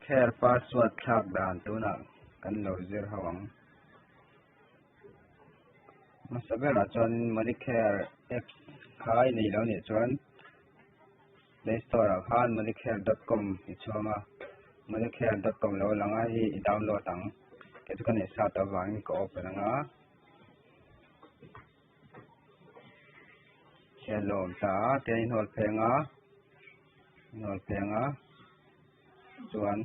Care password thlak dan tunah kan lo zir ho ang. Hmasa berah chuan Monicare apps kha i nei lo nih chuan Play Store ah khan monicare dot com i chhuang a, monicare dot com lo lang a hi i download ang. Kei chu ka neih sa tawh avangin ka open ang a. Hian lo awm ta a, tian i hnawl pheng a, i hnawl pheng a chuan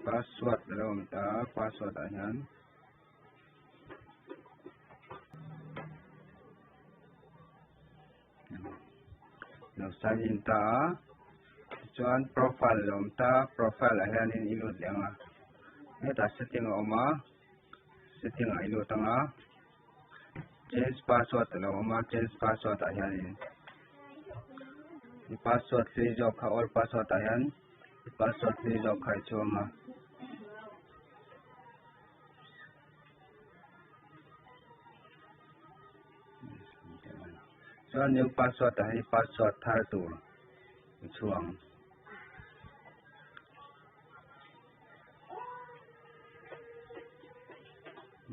password a lo awm ta a, password ah hian lo sign in ta a tichuan profile a lo awm ta a, profile ah hianin i lut leh ang a, hetah setting a awm a. Setting ah i lut ang a, change password a lo awm a, change password ah hianin i password hlui zawk kha old password ah hian i password hlui zawk kha i chhuang a. Chuan new password ah hian i password thar tur i chhuang.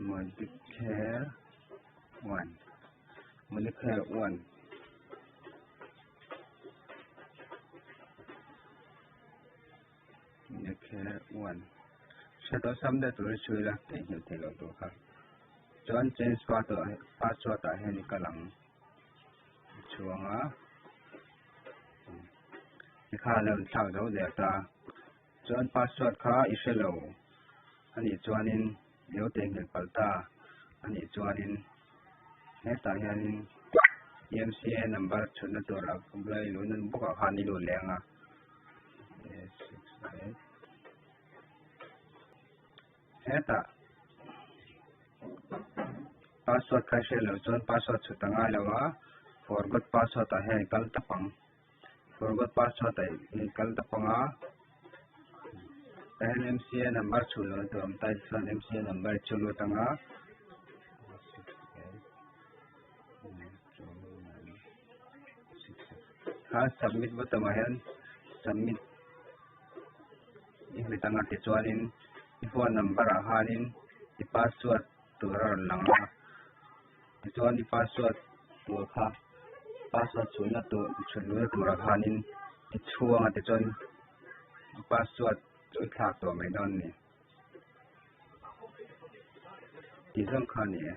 Modicare 1 Modicare 1 Modicare 1 Hre tawh sam deuh tur hi chhui la theihnghilh theih loh tur kha chuan change password ah hian i kal ang chhuang a tikhan a rawn thlak zo der ta. Chuan password kha i hre lo a nih chuanin i lo theihnghilh palh ta a nih chuanin hetah hianin MCA number chhutna turah bula i luhna bawkah khan i lut leh ang a hetah password kha i hre lo chuan password chhut a ngai lo a forgot password ah hian i kal tawp ang. Forgot password a in kal ta pawng a tah hian MCA number chhun lohna tur a awm ta chuan MCA number chu lut ang a kha submit button ah hian submit i hmet ang a tichuanin i phone number ah khanin i password tur a rawn lang a. Tichuan i password tur kha password chhunna tur chhun luhna turah khanin i chhuang a tichuan i password chu i thlak tawh mai dawn a ni tih zawng kha a ni e.